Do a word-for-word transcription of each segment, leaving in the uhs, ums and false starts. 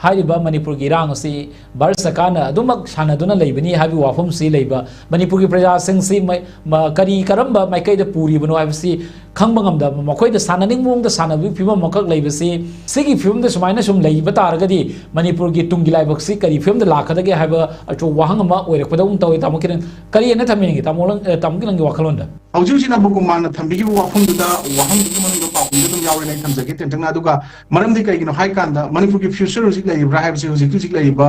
ꯍꯥꯏꯔꯤꯕ ꯃꯅꯤꯄꯨꯔꯒꯤ ꯏꯔꯥꯡ ꯑꯁꯤ ꯚꯥꯔꯠ ꯁꯔꯀꯥꯔꯅ ꯑꯗꯨꯃꯛ ꯁꯥꯟꯅꯗꯨꯅ ꯂꯩꯕꯅꯤ ꯍꯥꯏꯕꯒꯤ ꯋꯥꯐꯝꯁꯤ ꯂꯩꯕ, ꯃꯅꯤꯄꯨꯔꯒꯤ ꯄ꯭ꯔꯖꯥꯁꯤꯡꯁꯤ ꯃ-, ꯃ-, ꯀꯔꯤ ꯀꯔꯝꯕ ꯃꯥꯏꯀꯩꯗ ꯄꯨꯔꯤꯕꯅꯣ ꯍꯥꯏꯕꯁꯤ ꯈꯪꯕ ꯉꯝꯗꯕ, ꯃꯈꯣꯏꯗ ꯁꯥꯟꯅꯅꯤꯡꯕ ꯃꯑꯣꯡꯗ ꯁꯥꯟꯅꯕꯒꯤ ꯐꯤꯕꯝ ꯑꯃꯈꯛ ꯂꯩꯕꯁꯤ, ꯁꯤꯒꯤ ꯐꯤꯕꯝꯗ ꯁꯨꯃꯥꯏꯅ ꯁꯨꯝ ꯂꯩꯕ ꯇꯥꯔꯒꯗꯤ ꯃꯅꯤꯄꯨꯔꯒꯤ ꯇꯨꯡꯒꯤ ꯂꯥꯏꯕꯛꯁꯤ ꯀꯔꯤ ꯐꯤꯕꯝꯗ ꯂꯥꯛꯀꯗꯒꯦ ꯍꯥꯏꯕ ꯑꯆꯧꯕ ꯋꯥꯍꯪ ꯑꯃ ꯑꯣꯏꯔꯛꯄꯗꯧꯅ ꯇꯧꯏ꯫ ꯇꯥꯃꯣ ꯀꯤꯔꯟ, ꯀꯔꯤ ꯍꯥꯏꯅ ꯊꯝꯕꯤꯅꯤꯡꯉꯤ ꯇꯥꯃꯣ ꯂꯪ-, ꯑ, ꯇꯥꯃꯣ ꯀꯤꯔꯟꯒꯤ ꯋꯥꯈꯜꯂꯣꯟꯗ? ꯍꯧꯖꯤꯛ ꯍꯧꯖꯤꯛ ꯅꯕꯨꯀꯨꯃꯥꯔꯅ ꯊꯝꯕꯤꯈꯤꯕ ꯋꯥꯐꯝꯗꯨꯗ, ꯋꯥꯍꯪꯗꯨꯒꯤ ꯃꯅꯨꯡꯗ ꯄꯥꯎꯈꯨꯝꯗꯨ ꯑꯗꯨꯝ ꯌꯥꯎꯔꯦꯅ ꯑꯩ ꯊꯝꯖꯒꯦ ꯇꯦꯟꯇꯛꯅ꯫ ꯑꯗꯨꯒ ꯃꯔꯝꯗꯤ ꯀꯩꯒꯤꯅꯣ ꯍꯥꯏ ꯀꯥꯟꯗ ꯃꯅꯤꯄꯨꯔꯒꯤ future ꯍꯧꯖꯤꯛ ꯂꯩꯔꯤꯕ꯭ꯔꯥ ꯍꯥꯏꯕꯁꯤ, ꯍꯧꯖꯤꯛ ꯍꯧꯖꯤꯛ ꯂꯩꯔꯤꯕ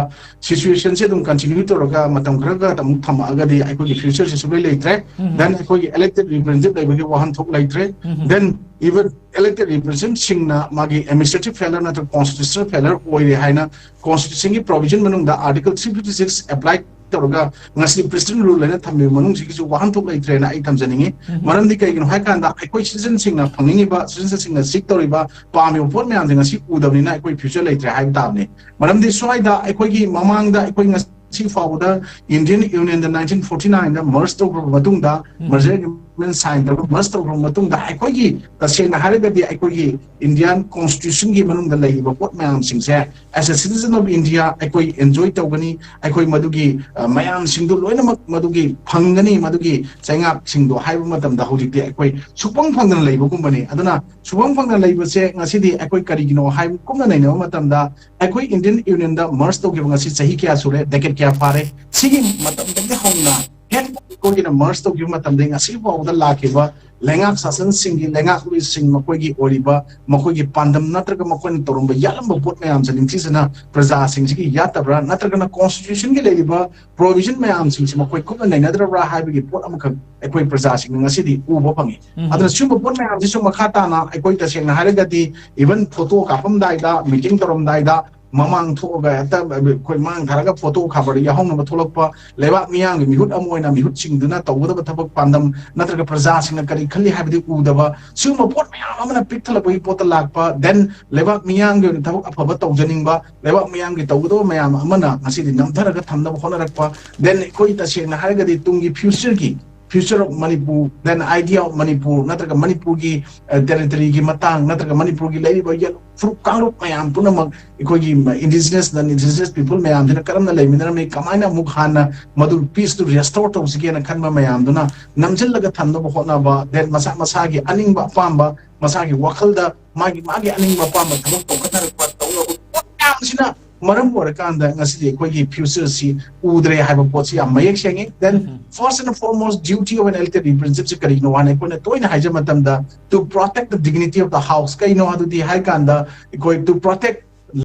situationꯁꯦ ꯑꯗꯨꯝ continue ꯇꯧꯔꯒ ꯃꯇꯝ ꯈꯔꯒ ꯑꯃꯨꯛ ꯊꯝꯃꯛꯑꯒꯗꯤ ꯑꯩꯈꯣꯏꯒꯤ futureꯁꯦ ꯁꯨꯡꯂꯩ ꯂꯩꯇ꯭ꯔꯦ꯫ ꯎꯝ꯫ Then ꯑꯩꯈꯣꯏꯒꯤ elected representative ꯂꯩꯕꯒꯤ ꯋꯥꯍꯟꯊꯣꯛ ꯂꯩꯇ꯭ꯔꯦ꯫ ꯎꯝ꯫ Then even elected representativeꯁꯤꯡꯅ ꯃꯥꯒꯤ administrative failure ꯅꯠꯇ꯭ꯔꯒ constitutional failure ꯑꯣꯏꯔꯦ ꯍꯥꯏꯅ constitutionꯒꯤ provision ꯃꯅꯨꯡꯗ article three fifty six apply ꯇꯧꯔꯒ ꯉꯁꯤ president rule ꯍꯥꯏꯅ ꯊꯝꯃꯤꯕ ꯃꯅꯨꯡꯁꯤꯒꯤꯁꯨ ꯋꯥꯍꯟꯊꯣꯛ ꯂꯩꯇ꯭ꯔꯦꯅ ꯑꯩ ꯊꯝꯖꯅꯤꯡꯉꯤ꯫ ꯎꯝ꯫ ꯃꯔꯝꯗꯤ ꯀꯩꯒꯤꯅꯣ ꯍꯥꯏ ꯀꯥꯟꯗ ꯑꯩꯈꯣꯏ citizenꯁꯤꯡꯅ ꯐꯪꯅꯤꯡꯉꯤꯕ, citizenꯁꯤꯡꯅ seek ꯇꯧꯔꯤꯕ, ꯄꯥꯝꯃꯤꯕ ꯄꯣꯠ ꯃꯌꯥꯝꯁꯦ ꯉꯁꯤ ꯎꯗꯕꯅꯤꯅ ꯑꯩꯈꯣꯏ future ꯂꯩꯇ꯭ꯔꯦ ꯍꯥꯏꯕ ꯇꯥꯕꯅꯤ꯫ ꯃꯔꯝꯗꯤ ꯁ꯭ꯋꯥꯏꯗ ꯑꯩꯈꯣꯏꯒꯤ ꯃꯃꯥꯡꯗ ꯑꯩꯈꯣꯏ ꯉꯁꯤ ꯐꯥꯎꯕꯗ Indian Unionꯗ nineteen forty nineꯗ merge ꯇꯧꯈ꯭ꯔꯕ ꯃꯇꯨꯡꯗ, ꯎꯝ꯫ Merger Agreement sign ꯇꯧꯔꯒ merge ꯇꯧꯈ꯭ꯔꯕ ꯃꯇꯨꯡꯗ ꯑꯩꯈꯣꯏꯒꯤ, ꯇꯁꯦꯡꯅ ꯍꯥꯏꯔꯒꯗꯤ, ꯑꯩꯈꯣꯏꯒꯤ Indian Constitutionꯒꯤ ꯃꯅꯨꯡꯗ ꯂꯩꯔꯤꯕ ꯄꯣꯠ ꯃꯌꯥꯝꯁꯤꯡꯁꯦ as a citizen of India ꯑꯩꯈꯣꯏ enjoy ꯇꯧꯒꯅꯤ, ꯑꯩꯈꯣꯏ ꯃꯗꯨꯒꯤ, ꯑ, ꯃꯌꯥꯝꯁꯤꯡꯗꯨ ꯂꯣꯏꯅꯃꯛ ꯃꯗꯨꯒꯤ ꯐꯪꯒꯅꯤ, ꯃꯗꯨꯒꯤ ꯆꯩꯉꯥꯛꯁꯤꯡꯗꯣ ꯍꯥꯏꯕ ꯃꯇꯝꯗ ꯍꯧꯖꯤꯛꯇꯤ ꯑꯩꯈꯣꯏ ꯁꯨꯛꯐꯪ ꯐꯪꯗꯅ ꯂꯩꯕꯒꯨꯝꯕꯅꯤ꯫ ꯑꯗꯨꯅ ꯁꯨꯛꯐꯪ ꯐꯪꯗꯅ ꯂꯩꯕꯁꯦ ꯉꯁꯤꯗꯤ ꯑꯩꯈꯣꯏ ꯀꯔꯤꯒꯤꯅꯣ ꯍꯥꯏꯕ ꯀꯨꯞꯅ ꯅꯩꯅꯕ ꯃꯇꯝꯗ ꯑꯩꯈꯣꯏ Indian Unionꯗ merge ꯇꯧꯈꯤꯕ ꯉꯁꯤ ꯆꯍꯤ ꯀꯌꯥ ꯁꯨꯔꯦ, decade ꯀꯌꯥ ꯐꯥꯔꯦ, ꯁꯤꯒꯤ ꯃꯇꯝꯗꯒꯤ ꯍꯧꯅ ꯍꯦꯛ ꯑꯩꯈꯣꯏꯒꯤꯅ merge ꯇꯧꯈꯤꯕ ꯃꯇꯝꯗꯒꯤ ꯉꯁꯤ ꯐꯥꯎꯕꯗ ꯂꯥꯛꯈꯤꯕ ꯂꯩꯉꯥꯛ ꯁꯥꯁꯟꯁꯤꯡꯒꯤ, ꯂꯩꯉꯥꯛꯂꯣꯏꯁꯤꯡ ꯃꯈꯣꯏꯒꯤ ꯑꯣꯏꯔꯤꯕ ꯃꯈꯣꯏꯒꯤ ꯄꯥꯟꯗꯝ ꯅꯠꯇ꯭ꯔꯒ ꯃꯈꯣꯏꯅ ꯇꯧꯔꯝꯕ ꯌꯥꯠꯂꯝꯕ ꯄꯣꯠ ꯃꯌꯥꯝꯁꯦ ꯅꯤꯡꯊꯤꯖꯅ ꯄ꯭ꯔꯖꯥꯁꯤꯡꯁꯤꯒꯤ ꯌꯥꯠꯇꯕ꯭ꯔꯥ, ꯅꯠꯇ꯭ꯔꯒꯅ Constitutionꯒꯤ ꯂꯩꯔꯤꯕ provision ꯃꯌꯥꯝꯁꯤꯡꯁꯤ ꯃꯈꯣꯏ ꯀꯨꯞꯅ ꯅꯩꯅꯗ꯭ꯔꯕ꯭ꯔꯥ ꯍꯥꯏꯕꯒꯤ ꯄꯣꯠ ꯑꯃꯈꯛ ꯑꯩꯈꯣꯏ ꯄ꯭ꯔꯖꯥꯁꯤꯡꯅ ꯉꯁꯤꯗꯤ ꯎꯕ ꯐꯪꯉꯤ꯫ ꯎꯝ꯫ ꯑꯗꯨꯅ ꯁꯤꯒꯨꯝꯕ ꯄꯣꯠ ꯃꯌꯥꯝꯁꯤꯁꯨ ꯃꯈꯥ ꯇꯥꯅ ꯑꯩꯈꯣꯏ ꯇꯁꯦꯡꯅ ꯍꯥꯏꯔꯒꯗꯤ even photo ꯀꯥꯞꯄꯝꯗꯥꯏꯗ, meeting ꯇꯧꯔꯝꯗꯥꯏꯗ, ꯃꯃꯥꯡ ꯊꯣꯛꯑꯒ ꯍꯦꯛꯇ ꯑꯩꯈꯣꯏ ꯃꯥꯡ ꯊꯥꯔꯒ photo ꯈꯕꯔꯗ ꯌꯥꯎꯍꯧꯅꯕ ꯊꯣꯛꯂꯛꯄ, ꯂꯩꯕꯥꯛ ꯃꯤꯌꯥꯝꯒꯤ ꯃꯤꯍꯨꯠ ꯑꯃ ꯑꯣꯏꯅ ꯃꯤꯍꯨꯠꯁꯤꯡꯗꯨꯅ ꯇꯧꯒꯗꯕ ꯊꯕꯛ ꯄꯥꯟꯗꯝ ꯅꯠꯇ꯭ꯔꯒ ꯄ꯭ꯔꯖꯥꯁꯤꯡꯅ ꯀꯔꯤ ꯈꯜꯂꯤ ꯍꯥꯏꯕꯗꯨ ꯎꯗꯕ, ꯁꯤꯒꯨꯝꯕ ꯄꯣꯠ ꯃꯌꯥꯝ ꯑꯃꯅ ꯄꯤꯛ ꯊꯜꯂꯛꯄꯒꯤ ꯄꯣꯠꯇ ꯂꯥꯛꯄ, then ꯂꯩꯕꯥꯛ ꯃꯤꯌꯥꯝꯒꯤ ꯑꯣꯏꯅ ꯊꯕꯛ ꯑꯐꯕ ꯇꯧꯖꯅꯤꯡꯕ, ꯂꯩꯕꯥꯛ ꯃꯤꯌꯥꯝꯒꯤ ꯇꯧꯒꯗꯕ ꯃꯌꯥꯝ ꯑꯃꯅ ꯉꯁꯤꯗꯤ ꯅꯝꯊꯔꯒ ꯊꯝꯅꯕ ꯍꯣꯠꯅꯔꯛꯄ, then ꯑꯩꯈꯣꯏ ꯇꯁꯦꯡꯅ ꯍꯥꯏꯔꯒꯗꯤ ꯇꯨꯡꯒꯤ futureꯒꯤ future of Manipur, then idea of Manipur, ꯅꯠꯇ꯭ꯔꯒ ꯃꯅꯤꯄꯨꯔꯒꯤ ꯇꯦꯔꯤꯇꯣꯔꯤꯒꯤ ꯃꯇꯥꯡ, ꯅꯠꯇ꯭ꯔꯒ ꯃꯅꯤꯄꯨꯔꯒꯤ ꯂꯩꯔꯤꯕ ꯌꯦꯜ ꯐꯨꯔꯨꯞ ꯀꯥꯡꯂꯨꯞ ꯃꯌꯥꯝ ꯄꯨꯝꯅꯃꯛ ꯑꯩꯈꯣꯏꯒꯤ indigenous, non indigenous people ꯃꯌꯥꯝꯁꯤꯅ ꯀꯔꯝꯅ ꯂꯩꯃꯤꯟꯅꯔꯝꯃꯤ, ꯀꯃꯥꯏꯅ ꯑꯃꯨꯛ ꯍꯥꯟꯅ ꯃꯗꯨ peace ꯇꯨ restore ꯇꯧꯁꯤꯒꯦꯅ ꯈꯟꯕ ꯃꯌꯥꯝꯗꯨꯅ ꯅꯝꯁꯤꯜꯂꯒ ꯊꯝꯅꯕ ꯍꯣꯠꯅꯕ, then ꯃꯁꯥ ꯃꯁꯥꯒꯤ ꯑꯅꯤꯡꯕ ꯑꯄꯥꯝꯕ, ꯃꯁꯥꯒꯤ ꯋꯥꯈꯜꯗ ꯃꯥꯒꯤ ꯃꯥꯒꯤ ꯑꯅꯤꯡꯕ ꯑꯄꯥꯝꯕ ꯊꯕꯛ ꯇꯧꯈꯠꯅꯔꯛꯄ ꯇꯧꯅꯕ ꯄꯣꯠ ꯃꯌꯥꯝꯁꯤꯅ ꯃꯔꯝ ꯑꯣꯏꯔꯀꯥꯟꯗ ꯉꯁꯤꯗꯤ ꯑꯩꯈꯣꯏꯒꯤ future ꯁꯤ ꯎꯗ꯭ꯔꯦ ꯍꯥꯏꯕ ꯄꯣꯠꯁꯤ ꯌꯥꯝ ꯃꯌꯦꯛ ꯁꯦꯡꯉꯤ꯫ Then first and foremost duty of an elected representative ꯁꯤ ꯀꯔꯤꯅꯣ ꯍꯥꯏꯅ ꯑꯩꯈꯣꯏꯅ ꯇꯣꯏꯅ ꯍꯥꯏꯖꯕ ꯃꯇꯝꯗ, to protect the dignity of the house꯫ ꯀꯩꯅꯣ ꯑꯗꯨꯗꯤ ꯍꯥꯏ ꯀꯥꯟꯗ ꯑꯩꯈꯣꯏ to protect